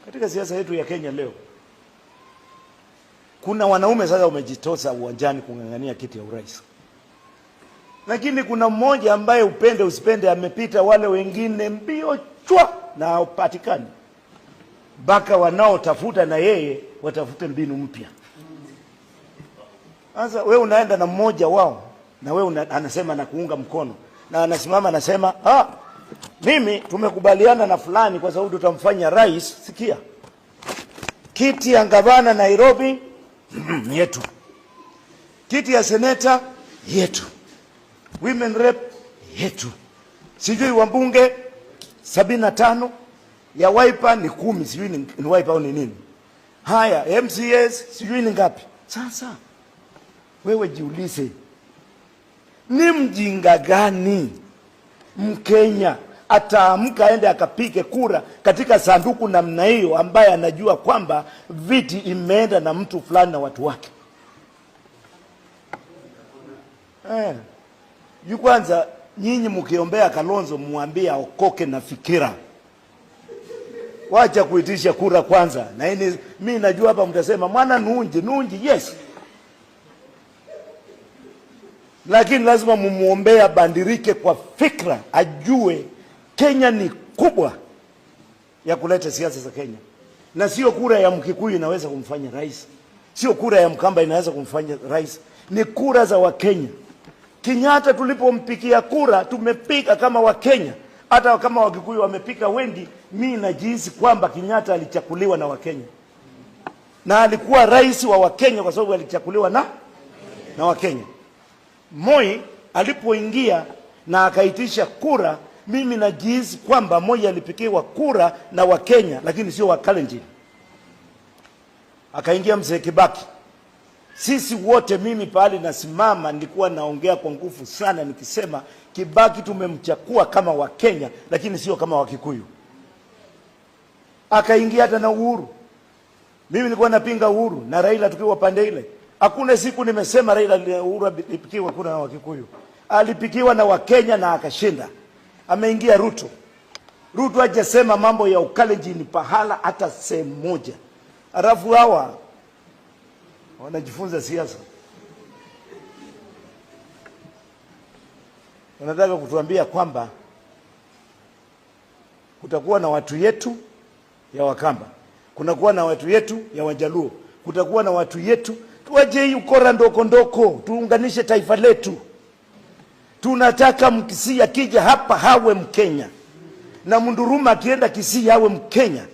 Katika siasa yetu ya Kenya leo kuna wanaume sasa wamejitosa uwanjani kung'ang'ania kiti ya urais, lakini kuna mmoja ambaye upende usipende amepita wale wengine mbio chwa na hapatikani, mpaka wanaotafuta na yeye watafute mbinu mpya. Sasa we unaenda na mmoja wao na we anasema na kuunga mkono na anasimama anasema, ah, mimi tumekubaliana na fulani kwa sababu tutamfanya rais. Sikia, kiti ya gavana Nairobi yetu, kiti ya seneta yetu, women rep yetu, sijui wabunge 75 ya Wiper ni 10, sijui ni Wiper au ni nini. Haya, MCAs sijui ni ngapi. Sasa wewe jiulize, ni mjinga gani Mkenya ataamka aende akapige kura katika sanduku namna hiyo, ambaye anajua kwamba viti imeenda na mtu fulani na watu wake? Yu kwanza nyinyi mkiombea Kalonzo muambie aokoke na fikira. Wacha kuitisha kura kwanza. Na hii mimi najua hapa mtasema mwana nunji nunji, yes. Lakini lazima mumuombee abandirike kwa fikra, ajue Kenya ni kubwa ya kuleta siasa za Kenya. Na sio kura ya Mkikuyu inaweza kumfanya rais. Sio kura ya Mkamba inaweza kumfanya rais. Ni kura za Wakenya. Kenyatta tulipompikia kura tumepiga kama Wakenya. Hata kama Wakikuyu wamepika wengi, mimi najihisi kwamba Kenyatta alichakuliwa na Wakenya. Na alikuwa rais wa Wakenya kwa sababu alichakuliwa na Wakenya. Moi alipoingia na akaitisha kura, mimi najihisi kwamba Moi alipikiwa kura na Wakenya lakini sio Wakalenjin. Akaingia Mzee Kibaki. Sisi wote, mimi pahali nasimama nilikuwa naongea kwa nguvu sana nikisema Kibaki tumemchakua kama Wakenya lakini sio kama Wakikuyu. Akaingia hata na Uhuru. Mimi nilikuwa napinga Uhuru na Raila tukiwa pande ile. Hakuna siku nimesema Raila Uhuru alipikiwa kura na Wakikuyu. Alipikiwa na Wakenya na akashinda. Ameingia Ruto. Ruto hajasema mambo ya Ukalenjin pahala hata sehemu moja. Alafu hawa wanajifunza siasa. Wanataka kutuambia kwamba kutakuwa na watu yetu ya Wakamba, kunakuwa na watu yetu ya Wajaluo, kutakuwa na watu yetu. Tuache hii ukora ndoko ndoko, tuunganishe taifa letu. Tunataka Mkisii akija hapa hawe Mkenya, na Mnduruma akienda Kisii awe Mkenya,